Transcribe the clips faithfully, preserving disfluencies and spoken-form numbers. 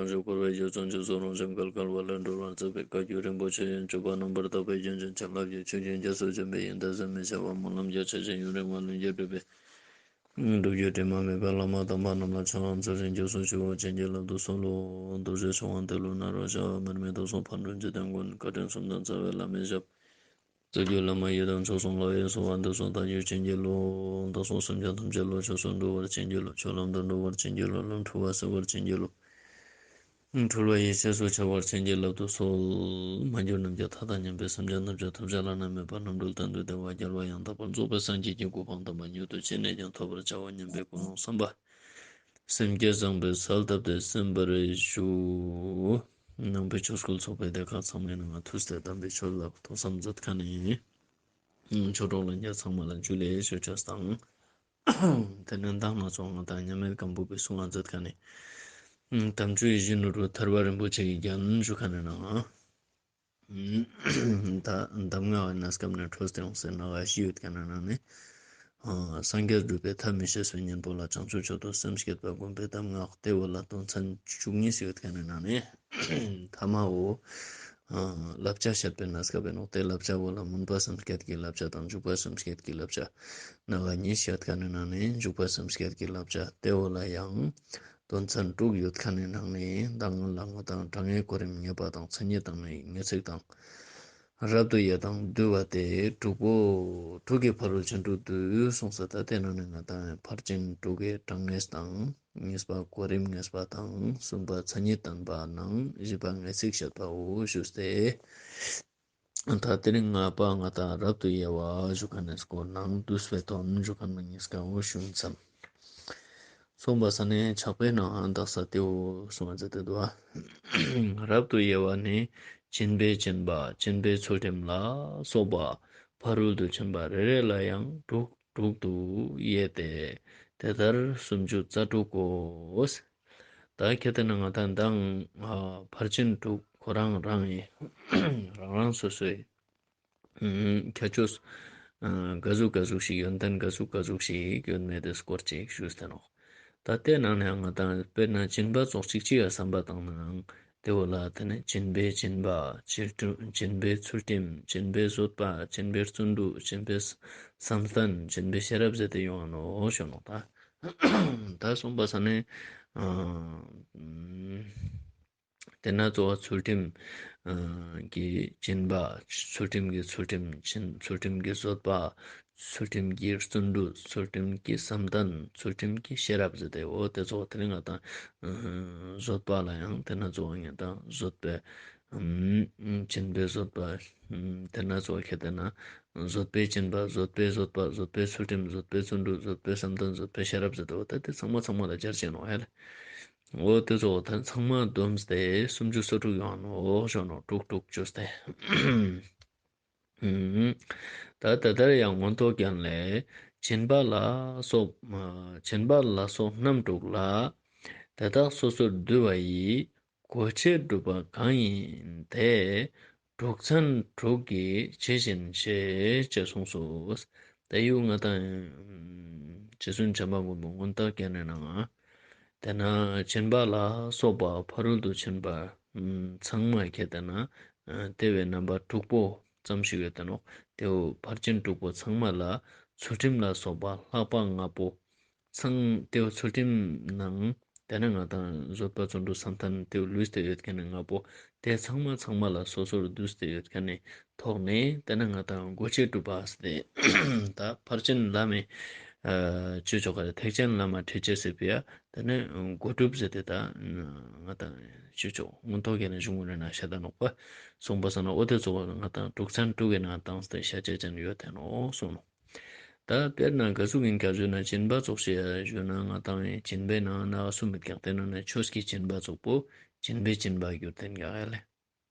རང་བཞིན་འཁོར་བའི་རྒྱུ་ཚོགས་འཇིག་ཚོགས་རང་བཞིན་བརྒལ་དཀའ་བ་ལས་སྒྲོལ་བར་མཛད་པའི་བཀའ་བརྒྱུད་རིན་པོ་ཆེ་ཡི་སྤྱོད་པ་རྣམ་པར་དག་པའི་རྒྱུན་ཅན་བྱིན་རླབས་ཀྱི་ཆུ་རྒྱུན་རྒྱ་མཚོ་ཆེན་པོའི་ཡོན་ཏན་ཟད་མི་ཤེས་པ་སྨོན་ལམ་རྒྱ་ཆེ་ཞིང་ཡུན་རིང་བ་ལྷུན་གྱིས་གྲུབ་པའི་སྒྲུབ་བརྒྱུད་དྲི་མ་མེད་པའི་བླ་མ་དམ་པ་རྣམས་ལ་ཕྱག་འཚལ་ཞིང་སྐྱབས་སུ་མཆིའོ། བྱིན་གྱིས་བརླབ་ཏུ་གསོལ་ལོ། རྡོ་རྗེ་འཆང་དབང་ཏེ་ལོ་ནཱ་རོ་ཞབས། མར་མི་དྭགས་གསུམ་ཕག་གྲུ་འཇིག་རྟེན་མགོན། བཀའ་དྲིན་གསུམ་ལྡན་རྩ་བའི་བླ་མའི་ཞབས། རྩ་བརྒྱུད་བླ་མ་ཡི་དམ་མཆོག་གསུམ་ལ་གསོལ་བ་འདེབས་སོ། བདག་རྒྱུད་བྱིན་གྱིས་རློབས། བདག་སོགས་སེམས་ཅན་ཐམས་ཅད་བློ་ཆོས་སུ་འགྲོ་བར་བྱིན་གྱིས་རློབས། ཆོས་ལམ་དུ་འགྲོ་བར་བྱིན་གྱིས་རློབས། ལམ་འཁྲུལ་བ་སེལ་བར་བྱིན་གྱིས་རློབས། འཁྲུལ་བ་ཡེ་ཤེས་སུ་འཆར་བར་བྱིན་གྱིས་བརླབ་ཏུ་གསོལ། མ་གྱུར་ནམ་མཁའི་མཐའ་དང་མཉམ་པའི་སེམས་ཅན་ཐམས་ཅད་ཐོབ་བྱ་བླ་ན་མེད་པ་རྣམ་གྲོལ་གཏན་དུ་བདེ་བ་རྒྱལ་བ་ཡང་དག་པར་རྫོགས་པའི་སངས་རྒྱས་ཀྱི་གོ་འཕང་དམ་པ་མྱུར་དུ་ཅི་ནས་ཀྱང་ཐོབ་པར་བྱའོ་སྙམ་པའི་ཀུན་སློང་བསམ་པ་སེམས་བསྐྱེད་བཟང་པོས་གསལ་བཏབ་སྟེ་གསན་པར་ཞུ། ནང་པའི་ཆོས་སྐུལ་ཚོགས་པའི་སྡེ་ཁག་ཚང་མའི་ནང་ང་ཐུགས་སྟེ་དམ་པའི་ཆོས་ལ་ཐོས་བསམ་མཛད་མཁན་ནི་ཆོས་གྲོགས་ལྷན་རྒྱས་ཚང་མ་ལ་ཇུ་ལེ་ཞུ་ཆོས་དང་། དེ་ནས་མདང་ནས་ཚོགས་ང་དང་མཉམ་མེད་སྒམ་པོ་པའི་གསུང་ང་མཛད་མཁན་ནི་དམ་ཆོས་ཡིད་བཞིན་ནོར་བུ་ཐར་པ་རིན་པོ་ཆེ་གི་རྒྱན་ཞུ་མཁན་ནི་ནང་ད་གདམས་ངག་གི་གནས་སྐབས་ནས་འཕྲོས་ཏེ་ཡོང་སའི་སྣ་ཁ་བཞི་ཡོད་མཁན་ནི་ནང་ནས། ཨ། སངས་རྒྱས་སྒྲུབ་པའི་ཐབས་མི་ཤེས་པའི་གཉེན་པོ་ལ། བྱང་ཆུབ་མཆོག་ཏུ་སེམས་བསྐྱེད་པ། སྒོམ་པའི་གདམས་ངག་སྟེ་བོ་ལ་དོན་ཚན་བཅུ་གཉིས་ཡོད་མཁན་ནི་ནང་ནས་ཐ་མ་བོ། ཨ། བསླབ་བྱ་བཤད་པའི་གནས་སྐབས་ཡིན་ནོ། དེ་བསླབ་བྱ་བོ་ལ་སྨོན་པ་སེམས་བསྐྱེད་ཀྱི་བསླབ་བྱ་དང་འཇུག་པ་སེམས་བསྐྱེད་ཀྱི་བསླབ་བྱ། སྣ་ཁ་གཉིས་བཤད་མཁན་ནི་ནང་ནས་འཇུག་པ་སེམས་བསྐྱེད་ཀྱི་བསླབ་བྱ་སྟེ་བོ་ལ་ཡང་དོན་ཚན་དྲུག་ཡོད་མཁན་ནི་ནང་ནས་མདང་ལ་ང་དང་དྲང་ངེས་གོ་རིམ་ངེས་པ་དང་མཚན་ཉིད་དང་ནི་ངེས་ཚིག་དང་། རབ་ཏུ་དབྱེ་དང་བསྡུ་བ་སྟེ་དྲུག་པོ། དྲུག་གི་ཕ་རོལ་ཕྱིན་དྲུག་བསྡུས་གསུངས་ས། ད་དེ་ནང་ནས་ང་དང་ཕར་ཕྱིན་དྲུག་གི་དྲང་ངེས་དང་། གཉིས་པ་གོ་རིམ་ངེས་པ་དང་། གསུམ་པ་མཚན་ཉིད་བསྟན་པ་དང་། བཞི་པ་ངེས་ཚིག་བཤད་པའོ་ཞུས་ཏེ། ད་དེ་རིང་ལྔ་པ་ང་དང་རབ་ཏུ་དབྱེ་བ་ཞུ་མཁན་ནི་སྐོར་ནང་བསྡུས་པའི་དོན་ཞུ་མཁན་མི་གཉིས་ཀའོ་ཞུ་མཚམས། གསུངས་པ་ས་ནས་ཕྱག་དཔེ་ནང་དག་ས་དེའོ་གསུངས་པ་མཛད་དེ་འདུག་བ། རབ་ཏུ་དབྱེ་བ་ནི་སྦྱིན་པས་སྦྱིན་པ་སྦྱིན་པའི་ཚུལ་ཁྲིམས་ལ་སོགས་པ་ཕ་རོལ་ཏུ་ཕྱིན་པ་རེ་རེ་ལ་ཡང་དྲུག་དྲུག་ཏུ་དབྱེ་སྟེ་དེ་ལྟར་སུམ་ཅུ་རྩ་དྲུག་གོ། ད་ཁྱེད་དེ་ན་ང་དང་མདང་ཕར་ཕྱིན་དྲུག་ཁོ་རང་རང་ཡིན། རང་རང་སོ་སོའི་ཁྱད་ཆོས་ག་ཟུག་ག་ཟུག་ཞིག་ཡོན་ཏན་ག་ཟུག་ག་ཟུག་ཞིག་ཡོད་མེད་དེ་སྐོར་ཅིག་ཞུས་ཏེ་ནོ། ད་ལྟའི་ནང་ནས་ང་དང་དཔེར་ན་སྦྱིན་པ་ཚོགས་གཅིག་གཅིག་ཡ་བསམ་པ་བཏང་ནའང་དེ་བོ་ལ་དེ་ནས་སྦྱིན་པའི་སྦྱིན་པ། སྦྱིན་པའི་ཚུལ་ཁྲིམས། སྦྱིན་པའི་བཟོད་པ། སྦྱིན་པའི་བརྩོན་འགྲུས། སྦྱིན་པའི་བསམ་གཏན། སྦྱིན་པའི་ཤེས་རབ་ཟེར་ཏེ་ཡོང་བ་ནོ་ཞུ་ནོ་ད། ད་གསུངས་པ་ས་ནས། དེ་ན་གཙོ་བོ་ཚུལ་ཁྲིམས་ཀྱི་སྦྱིན་པ། ཚུལ་ཁྲིམས་ཀྱི་ཚུལ་ཁྲིམས། ཚུལ་ཁྲིམས་ཀྱི་བཟོད་པ། ཚུལ་ཁྲིམས་ཀྱི་བརྩོན་འགྲུས། ཚུལ་ཁྲིམས་ཀྱི་བསམ་གཏན། ཚུལ་ཁྲིམས་ཀྱི་ཤེས་རབ་ཟེར་ཏེ་འོ་དེ་ཚོ་དེ་རིང་ང་དང་བཟོད་པ་ལ་ཡང་དེ་ན་གཙོ་བོ་ཡང་དང་བཟོད་པའི་སྦྱིན་པའི་བཟོད་པ། དེ་ན་གཙོ་བོ་ཁྱེད་དེ་ན་བཟོད་པའི་སྦྱིན་པ། བཟོད་པའི་བཟོད་པ། བཟོད་པའི་ཚུལ་ཁྲིམས། བཟོད་པའི་བརྩོན་འགྲུས། བཟོད་པའི་བསམ་གཏན། བཟོད་པའི་ཤེས་རབ་ཟེར་ཏེ་འོ་ད་དེ་ཚང་མ་ཚང་མ་ལ་སྦྱར་བྱས་ནོ་ཧེ་ལ། འོ་དེ་ཚོ་ད་ཚང་མ་བསྡོམས་ཏེ་སུམ་ཅུ་སོ་དྲུག་ཡོང་ནོ་ཞོ་ནོ་དྲུག་དྲུག་བཅུས་ཏེ། ད་དེ་ལྟར་ཡང་མངོན་རྟོགས་རྒྱན་ལས། སྦྱིན་པ་ལ་སོགས། སྦྱིན་པ་ལ་སོགས་རྣམ་དྲུག་ལ། དེ་དག་སོ་སོར་བསྡུ་བ་ཡི། གོ་ཆེར་སྒྲུབ་པ་གང་ཡིན་དེ། དྲུག་ཚན་དྲུག་གིས་ཇི་བཞིན་ཤེས། ཅེས་གསུངས་སོ། དེ་ཡུལ་ང་དང་རྗེ་བཙུན་བྱམས་པ་མགོན་པོ་མངོན་རྟོགས་རྒྱན་ནས་ནང་། དེ་ན་སྦྱིན་པ་ལ་སོགས་པ་ཕ་རོལ་ཏུ་ཕྱིན་པ་ཚང་མ་ཁྱེད་དེ་ན་དེ་བའི་རྣམ་པ་དྲུག་པོ་ཙམ་ཞིག་ཡོད་དེ་ནོ། དེའོ་ཕར་ཕྱིན་དྲུག་པོ་ཚང་མ་ལ་ཚུལ་ཁྲིམས་ལ་སོགས་པ་ལྷག་པ་ལྔ་པོ། ཚང་དེའོ་ཚུལ་ཁྲིམས་ནང་དེ་ན་ང་དང་བཟོད་པ་བརྩོན་འགྲུས་བསམ་གཏན་དེའོ་ལུས་ཏེ་ཡོད་མཁན་ནི་ལྔ་པོ། དེ་ཚང་མ་ཚང་མ་ལ་སོ་སོར་བསྡུས་ཏེ་ཡོད་མཁན་ནི་ཐོག་ནས་དེ་ན་ང་དང་གོ་ཆེར་སྒྲུབ་པ་ཟེར་ཏེ། ད་ཕར་ཕྱིན་ལམ་མི་ཆོས་ཕྱོགས་ཀ་རེ་ཐེག་ཆེན་ལམ་མ་ཁྲིད་བྱེད་ཟེར་བ་ཡ། དེ་ནས་གོ་སྒྲུབ་ཟེར་ཏེ་ད་ང་དང་ཆོས་ཕྱོགས་མངོན་རྟོགས་རྒྱན་ནས་གཞུང་ངོ་ནས་ན་ཤ་ད་ནོག་པ་གསུངས་པ་ས་ན་འོ་དེ་ཚོ་ང་དང་དྲུག་ཚན་དྲུག་གི་ནང་བཏང་སྟེ་ཤ་ཆེ་ཅན་ཡོད་དེ་ནོ་གསུངས་ནོ། ད་དཔེར་ན་ག་ཟུག་ཡིན་ག་ཟུག་ན་སྦྱིན་པ་ཚོགས་ཤིག་ཡ་ཞུ་ན་ང་དང་སྦྱིན་པའི་ནང་ན་གསུམ་མེད་ཀྱང་དེ་ནང་ན་ཆོས་ཀྱི་སྦྱིན་པ་ཚོགས་པོ་སྦྱིན་པའི་སྦྱིན་པ་གྱུར་དེ་ཡིན་ག་ཡ་ལེ།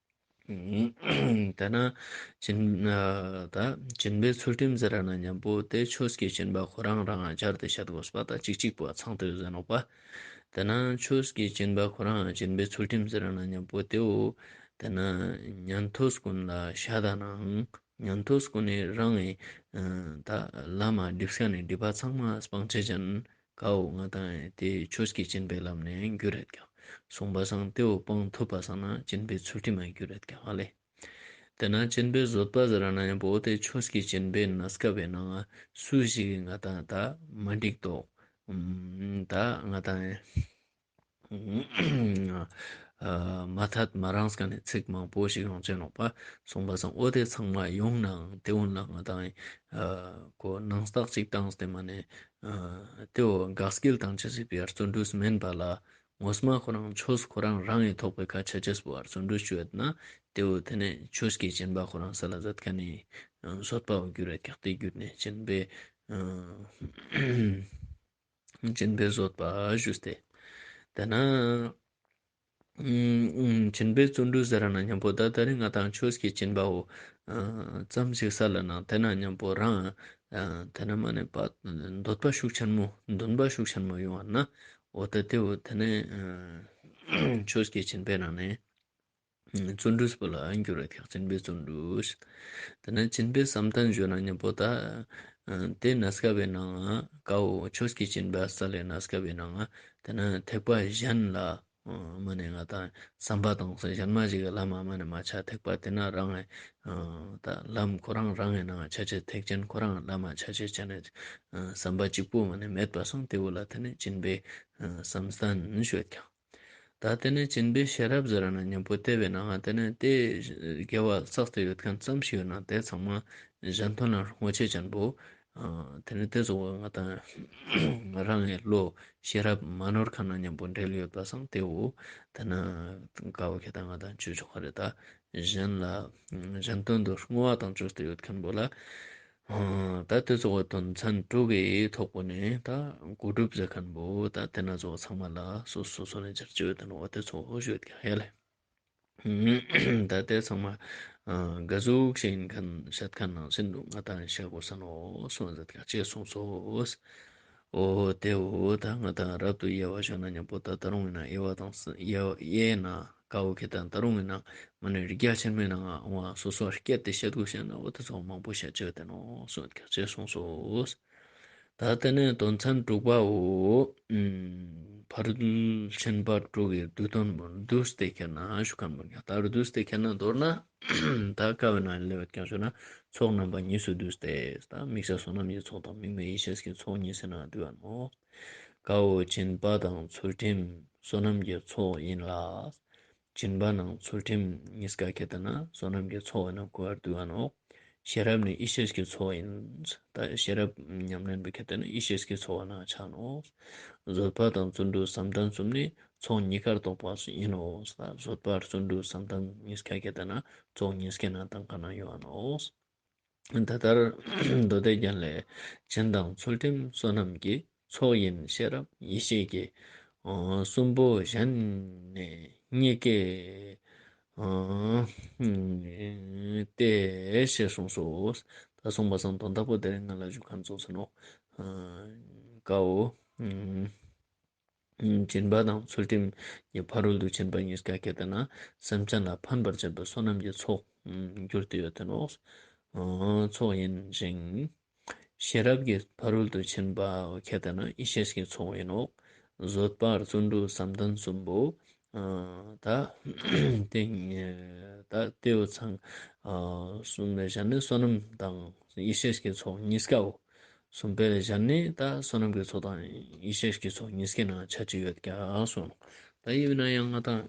དེ་ན་སྦྱིན་ད་སྦྱིན་པའི་ཚུལ་ཁྲིམས་ཟེར་ན་མཉམ་པོ་དེ་ཆོས་ཀྱི་སྦྱིན་པ་ཁོ་རང་རང་ང་སྦྱར་ཏེ་བཤད་དགོས་པ་ད་གཅིག་གཅིག་པོ་ཚང་སྟེ་ཡོད་ཟེར་ནོག་པ། དེ་ན་ཆོས་ཀྱི་སྦྱིན་པ་ཁོ་རང་སྦྱིན་པའི་ཚུལ་ཁྲིམས་ཟེར་ན་མཉམ་པོ་དེའོ་དེ་ན་ཉན་ཐོས་ཀུན་ལ་ཤ་ད་ནང་། ཉན་ཐོས་ཀུན་ནི་རང་གི་ད་ལམ་སྒྲིབ་ས་ནས་སྒྲིབ་པ་ཚང་མ་སྤང་བྱེད་ཅན་གའོ་ང་དང་དེ་ཆོས་ཀྱི་སྦྱིན་པའི་ལམ་ནས་འགྱུར་རེད་ཀྱང་ སོང་པ་སང་དེ་བོ་སྤང་ཐུབ་པ་སང་ན་སྦྱིན་པའི་ཚུལ་ཁྲིམས་མ་འགྱུར་རེད་ཀྱང་ཨ་ལེ། དེ་ན་སྦྱིན་པའི་བཟོད་པ་ཟེར་ན་ཡང་བོ་དེ་ཆོས་ཀྱི་སྦྱིན་པའི་གནས་སྐབས་པའི་ནང་སུ་ཞིག་གི་ང་དང་ད་མ་འགྲིག་དོ། ད་ང་དང་མ་ཐད་མ་རངས་ཀ་ནས་ཚིག་མང་པོ་ཞིག་ཡོང་ཅེས་ནོག་པ། སོང་པ་སང་འོ་དེ་ཚང་མ་ཡོང་ནའང་དེ་འོན་ལ་ང་དང་གོ་ནང་རྟགས་ཅིག་བཏང་སྟེ་མ་ནས་དེ་འོ་དགག་སྐྱེལ་དང་ཆ་སྲིད་པའི་བརྩོན་འགྲུས་མིན་པ་ལ། ངོ་མ་ཁོ་རང་ཆོས་ཁོ་རང་རང་ཡི་ཐོག་པའི་ཁ་ཆ་ཆེས་པོ་བར་བརྩོན་འགྲུས་བྱོས་ན་དེ་འོ་དེ་ནས་ཆོས་ཀྱི་སྦྱིན་པ་ཁོ་རང་ས་ལ་མཛད་མཁན་ནི་བཟོད་པ་འོ་རྒྱུ་རེད་ཀྱང་དེ་བརྒྱུད་ནས་སྦྱིན་པའི་སྦྱིན་པའི་བཟོད་པ་ཞུས་ཏེ། དེ་ན་སྦྱིན་པའི་བརྩོན་འགྲུས་ཟེར་ན་མཉམ་པོ་ད་ད་རིང་ང་དང་ཆོས་ཀྱི་སྦྱིན་པའོ་ཙམ་ཞིག་ས་ལ་ན་དེ་ན་མཉམ་པོ་རང་དེ་ན་མ་ནས་པ་འདོད་པ་ཤུགས་ཆེན་མོ་འདུན་པ་ཤུགས་ཆེན་མོ་ཡོང་བ་ན། འོ་ད་དེ་འོ་དེ་ནས་ཆོས་ཀྱི་སྦྱིན་པའི་ནང་ནས་བརྩོན་འགྲུས་པོ་ལ་འགྱུར་བའི་ཐེག་ཆེན་པའི་བརྩོན་འགྲུས། དེ་ནས་སྦྱིན་པའི་བསམ་གཏན་བརྗོད་ན་མཉམ་པོ་ད་དེ་གནས་སྐབས་པའི་ནང་ཀའོ་ཆོས་ཀྱི་སྦྱིན་པ་ས་ལས་གནས་སྐབས་པའི་ནང་དེ་ནས་ཐེག་པ་གཞན་ལ་མ་ནས་ང་དང་བསམ་པ་དང་གཞན་མ་ཞིག་གི་ལམ་མ་ནས་མ་ཆ་ཐེག་པ་དེ་ན་རང་ངི་ད་ལམ་ཁོ་རང་རང་ངི་ནང་ཆ་ཆེ་ཐེག་ཆེན་ཁོ་རང་ལམ་མ་ཆ་ཆེ་ཆ་ནས་བསམ་པ་གཅིག་པུ་མ་ནས་མེད་པ་སང་དེ་བོ་ལ་དེ་ནས་སྦྱིན་པའི་བསམ་གཏན་ཞུ་ཡོད་ཀྱང་། ད་དེ་ནས་སྦྱིན་པའི་ཤེས་རབ་ཟེར་ན་མཉམ་པོ་དེ་བས་ན་ང་དེ་ནས་དེ་དགེ་བ་བསགས་ཏེ་ཡོད་མཁན་ཙམ་ཞིག་ཡོད་ན་དེ་ཚང་མ་གཞན་དོན་ལ་བསྔོ་ཆེ་ཅན་པོ། དེ་ནས་དེ་ཚོ་ང་དང་རང་ངི་བློ་ཤེས་རབ་མ་ནོར་མཁན་ན་མཉམ་པོ་འབྲེལ་ཡོད་པ་སང་དེ་འོ་དེ་ན་དཀའ་བོ་ཁེ་ད་ང་དང་ཆོས་ཆོག་ག་རེད་ད། གཞན་ལ་གཞན་དོན་དུ་བསྔོ་བ་དང་བཅོས་ཏེ་ཡོད་མཁན་པོ་ལ། ད་དེ་ཚོ་གི་དོན་ཚན་དྲུག་གི་ཐོག་པོ་ནས་ད་གོ་སྒྲུབ་ཟེར་མཁན་པོ་ད་དེ་ན་ཚོ་ཚང་མ་ལ་སོ་སོ་སོ་ནས་སྦྱར་བཅོས་དེ་ནོ་དེ་ཚོ་ཞུ་ཡོད་ཀྱང་ཡ་ལེ། ད་དེ་ཚང་མ་ག་ཟུག་ཞིག་ཡིན་མཁན་བཤད་མཁན་ནང་བཞིན་དུ་ང་དང་བཤད་དགོས་ས་ནོ་གསུངས་ཟེར་ཀྱང་ཅེས་གསུངས་སོ། འོ་དེ་འོ་ད་ང་དང་རབ་ཏུ་དབྱེ་བ་ཞུ་ན་མཉམ་པོ་ད་ད་རུང་ཡིན་ན་དབྱེ་བ་དང་ས་དབྱེ་དབྱེ་ན་དཀའ་བོ་ཁེ་དང་ད་རུང་ཡིན་ན་མ་ནས་རིགས་རྒྱ་ཆེན་མོའི་ནང་ང་སོ་སོ་སྐད་དེ་བཤད་དགོས་བཤད་ན་འོ་དེ་ཚོ་མང་པོ་བཤད་ཆོག་དེ་ནོ་གསུངས་ཀྱང་ཅེས་གསུངས་སོ། ད་དེ་ནས་དོན་ཚན་དྲུག་པའོ། ཕ་རོལ་ཕྱིན་པ་དྲུག་གི་བསྡུས་དོན་པོ་བསྡུས་ཏེ་ཁྱེར་ན་ཞུ་མཁན་པོ་ཡང་ད་བསྡུས་ཏེ་ཁྱེར་ན་མདོར་ན། ད་ཀ་བའི་ནང་ལས་བད་ཀྱང་ཞུ་ན་ཚོགས་རྣམ་པ་གཉིས་སུ་བསྡུས་ཏེ་ད་དམིགས་བསལ་བསོད་ནམས་ཀྱི་ཚོགས་དང་དམིགས་མེད་ཡེ་ཤེས་ཀྱི་ཚོགས་གཉིས་སུ་ན་བསྡུ་བ་ནོ། ཀའོ་སྦྱིན་པ་དང་ཚུལ་ཁྲིམས་བསོད་ནམས་ཀྱི་ཚོགས་ཡིན་ལ། སྦྱིན་པ་ནང་ཚུལ་ཁྲིམས་གཉིས་ཀ་ཁྱེར་ཏེ་ན་བསོད་ནམས་ཀྱི་ཚོགས་ཡིན་ན་གོ་བར་བསྡུ་བ་ནོ། ཤེས་རབ་ནི་ཡེ་ཤེས་ཀྱི་ཚོགས་ཡིན། ད་ཤེས་རབ་ཉམས་ལེན་པའི་ཁྱེར་ཏེ་ན་ཡེ་ཤེས་ཀྱི་ཚོགས་ན་ཆ་ནོ། བཟོད་པ་དང་བརྩོན་འགྲུས་བསམ་གཏན་གསུམ་ནི་ཚོགས་གཉིས་ཀར་གཏོགས་པ་ཡིན་ནོ། ད་བཟོད་པ་བརྩོན་འགྲུས་བསམ་གཏན་གཉིས་ཀ་ཁྱེར་ཏེ་ན་ཚོགས་གཉིས་ཀའི་ནང་དང་ག་ན་ཡོད་ནོ། ད་ལྟར་མདོ་སྡེ་རྒྱན་ལས་སྦྱིན་དང་ཚུལ་ཁྲིམས་བསོད་ནམས་ཀྱི་ཚོགས་ཡིན་ཤེས་རབ་ཡེ་ཤེས་ཀྱི་གསུམ་པོ་གཞན་ནི་གཉིས་ཀས་སྟེ་ཞེས་གསུངས་སོ། ད་གསུངས་པ་སང་དོན་དག་པོ་དེ་རིང་ང་ལ་ཞུ་མཁན་ཚོགས་སུ་ནོ། ཀའོ། སྦྱིན་པ་དང་ཚུལ་ཁྲིམས་ཀྱི་ཕ་རོལ་ཏུ་ཕྱིན་པ་གཉིས་ཀ་ཁྱེར་ཏེ་ན་སེམས་ཅན་ལ་ཕན་པར་བྱེད་པའི་བསོད་ནམས་ཀྱི་ཚོགས་གྱུར་ཏེ་ཡོད་དེ་ནོ། ཚོགས་ཡིན་ཞིང་། ཤེས་རབ་ཀྱི་ཕ་རོལ་ཏུ་ཕྱིན་པ་ཁྱེར་ཏེ་ན་ཡེ་ཤེས་ཀྱི་ཚོགས་ཡིན་ནོ། བཟོད་པ་བརྩོན་འགྲུས་བསམ་གཏན་གསུམ་པོ། ད་དེ་ད་དེའུ་ཚང་གསུམ་ལས་གཞན་ནི་བསོད་ནམས་དང་ཡེ་ཤེས་ཀྱི་ཚོགས་གཉིས་ཀའོ། གསུམ་པའི་གཞན་ནི་ད་བསོད་ནམས་ཀྱི་ཚོགས་དང་ཡེ་ཤེས་ཀྱི་ཚོགས་གཉིས་ཀའི་ནང་ཆ་གཅིག་ཡོད་ཀྱང་གསུངས། ད་ཡིན་ན་ཡང་ང་དང་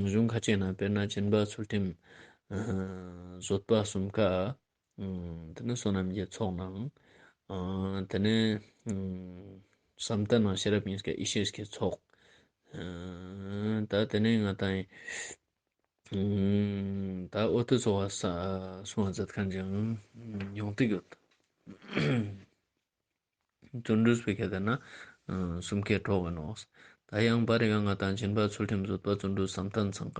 གཞུང་ཁ་ཅིག་ན་དཔེར་ན་སྦྱིན་པ་ཚུལ་ཁྲིམས་བཟོད་པ་གསུམ་ཀ་དེ་ནི་བསོད་ནམས་ཀྱི་ཚོགས་ནང་། དེ་ནས་བསམ་གཏན་ནང་ཤེས་རབ་གཉིས་ཀ་ཡེ་ཤེས་ཀྱི་ཚོགས། ད་དེ་ནས་ང་དང་ད་འོ་དེ་ཚོ་བ་ས་གསུང་བ་མཛད་མཁན་ཅིག་ཡོང་གི་ཡོད། བརྩོན་འགྲུས་པའི་ཁྱེར་ཏེ་ན་གསུམ་ཀའི་གྲོགས་ཡིན་ནོ། ད་ཡང་པར་ཡང་ང་དང་སྦྱིན་པ་ཚུལ་ཁྲིམས་བཟོད་པ་བརྩོན་འགྲུས་བསམ་གཏན་ཚང་ཀ་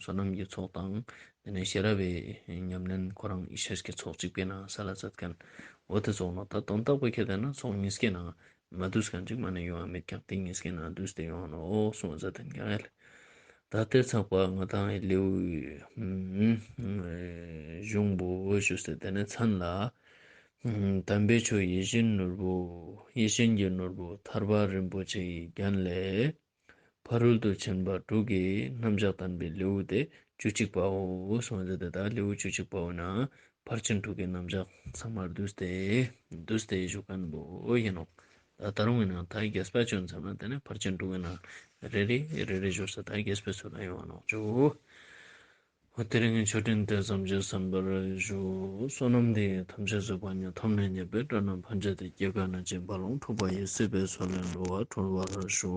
བསོད་ནམས་ཀྱི་ཚོགས་དང་དེ་ནས་ཤེས་རབ་པའི་ཉམས་ལེན་ཁོ་རང་ཡེ་ཤེས་ཀྱི་ཚོགས་གཅིག་པའི་ནང་ས་ལ་མཛད་མཁན་འོ་དེ་ཚོགས་ནོ། ད་དོན་དག་པའི་ཁྱེར་ཏེ་ན་ཚོགས་གཉིས་ཀའི་ནང་མ་འདུས་མཁན་ཅིག་མ་ནས་ཡོང་བ་མེད་ཀྱང་དེ་གཉིས་ཀའི་ནང་འདུས་ཏེ་ཡོང་ནོ་གསུང་བ་མཛད་དེ་ཀྱང་ཡ་ལེ། ད་དེ་ཚགས་པ་ང་དང་ལེའུ་གཞུང་པོ་ཞུས་ཏེ་དེ་ནས་མཚན་ལ། དམ་པའི་ཆོས་ཡིད་བཞིན་ནོར་བུ། ཡིད་བཞིན་གྱི་ནོར་བུ་ཐར་པ་རིན་པོ་ཆེ་ཡི་རྒྱན་ལས། ཕ་རོལ་ཏུ་ཕྱིན་པ་དྲུག་གི་རྣམ་གཞག་བསྟན་པའི་ལེའུ་སྟེ་བཅུ་གཅིག་པའོ་གསུངས་ཏེ། ད་ལྟ་ལེའུ་བཅུ་གཅིག་པའོ་ན་ཕར་ཕྱིན་དྲུག་གི་རྣམ་གཞག་ཚང་མར་བསྡུས་ཏེ་བསྡུས་ཏེ་བཞུགས་མཁན་པོ་ཡིན་ནོ། ད་ད་རུང་ཡིན་ན་ད་རྒྱས་པ་བྱོན་ཚར་ན་དེ་ནས་ཕར་ཕྱིན་དྲུག་གི་ནང་རེ་རེ་རེ་རེ་བཞུགས་ས་ད་རྒྱས་པའི་ཚུལ་ལ་ཡོང་བ་ནོག་ཅོ། འོ་དེ་རིང་གི་མཆོད་སྤྲིན་དེ་ཙམ་གྱིས་གསན་པར་ཞུ། བསོད་ནམས་འདི་ཡིས་ཐམས་ཅད་གཟིགས་པ་ཉིད། ཐོབ་ནས་ཉེས་པའི་དགྲ་རྣམས་ཕམ་བྱས་ཏེ། སྐྱེ་རྒ་ན་འཆིའི་རྦ་ཀློང་འཁྲུགས་པ་ཡི། སྲིད་པའི་མཚོ་ལས་འགྲོ་བ་སྒྲོལ་བར་ཤོག།